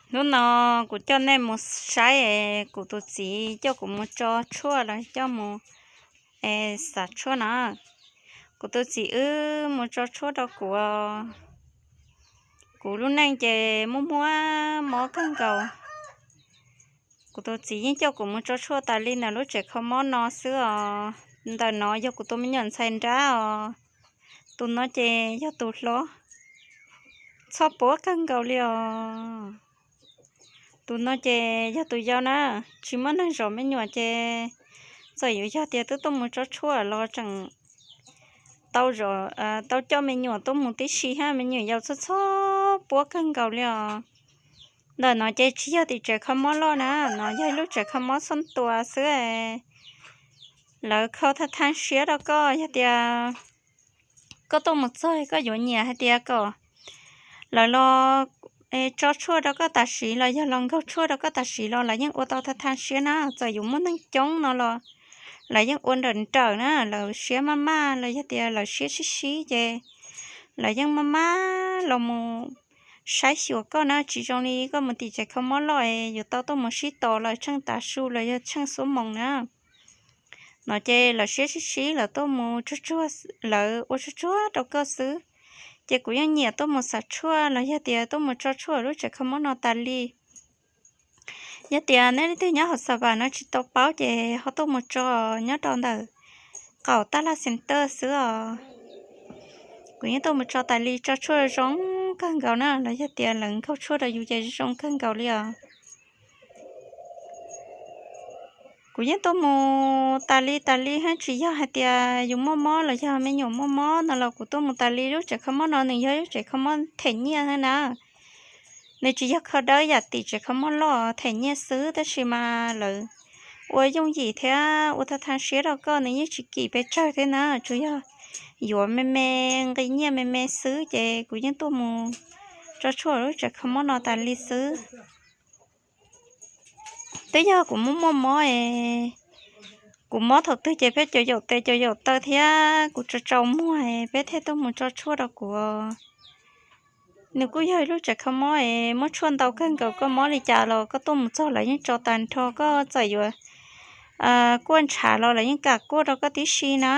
Hnub no kuv coj nej mus saib kuv tus txiv coj kuv mus tso tshuaj los coj mus, e, xav tshuaj na. Kuv tus txiv wb mus tso tshuaj rau kuv. Kuv lub neej ces muaj muaj mob kawg nkaus. Kuv tus txiv yeej coj kuv mus tso tshuaj tas li ntawm lub tsev kho mob no xwb os. Ntawm no yog kuv tus me nyuam ntxhais nrab os. Tus no ces yog tus hlob, txhob puab kawg nkaus li os. Tus no ces yog tus yau na, tsis muaj neeg zov me nyuam ces txawm yuav yog tias twb tuaj mus tso tshuaj los tseem tau, tau coj me nyuam tuaj mus tib si hab, me nyuam yau txhob txhob puab kawg nkaus li os. Ntawm no ces tsis yog tim tsev kho mob loj na, no yog ib lub tsev kho mob txhua tua xwb. Lawv kho thaj thaj siab rau koj, yog tias koj tuaj mus txog koj yuav nyiam hais tias kom lawv los tso tshuaj rau koj tam sim los yog los nkaug tshuaj rau koj tam sim los lawv yeej ua tau thaj thaj siab na. Txawm yuav muaj neeg coob no los lawv yeej ua nrawm nrawm na, lawv siab maj maj los yog tias lawv siab sib sib ces lawv yeej maj maj los mus saib xyuas koj na. Tsis zoo li koj mus tim tsev kho mob loj es yuav tau tuaj mus sib tos los tsheej tav su los yog tsheej xuab moos na. No ces lawv siab sib sib lawv tuaj mus tsuag tsuag, lawv ua tsuag tsuag rau koj xwb. Ces kuv yeej nyiam tuaj mus xav tshuaj los yog tias tuaj mus tso tshuaj lub tsev kho mob no tas li. Yog tias nej leej twg nyob hauv Xav Vam no tsis tau paub ces ho tuaj mus tso nyob rau ntawm qaum Taj Laj Center xwb os. Kuv yeej tuaj mus tso tas li, tso tshuaj zoo kawg nkaus na, los yog tias lawv nkaug tshuaj rau yus ces zoo kawg nkaus li os. Kuv yeej tuaj mus tas li tas li hab, tsis yog hais tias yus muaj mob los yog me nyuam muaj mob no los kuv tuaj mus tas li. Lub tsev kho mob no nws yog lub tsev kho mob them nyiaj hab na. Nws tsis yog kho dawb yam tim tsev kho mob loj them nyiaj xwb, tab sis mas lawv ua yooj yim thiab ua thaj thaj siab rau koj, nws yeej tsis kim pes tsawg thiab na, tsuas yog yuav me me nqi nyiaj me me xwb. Ces kuv yeej tuaj mus tso tshuaj lub tsev kho mob no tas li xwb. Twb yog kuv muaj muaj mob es kuv mob thaum twg ces peb cov yaum tes cov yaum taw thiab kuv tsaus tsaus muag es peb thiaj tuaj mus tso tshuaj rau kuv. Nws kuj yog ib lub tsev kho mob es muaj tshuaj ntau kawg nkaus, koj mob li cas los koj tuaj mus txog lawv yeej tso tag nrho, koj txawm yuav kuaj ntshav los lawv yeej kam kuaj rau koj tib si na.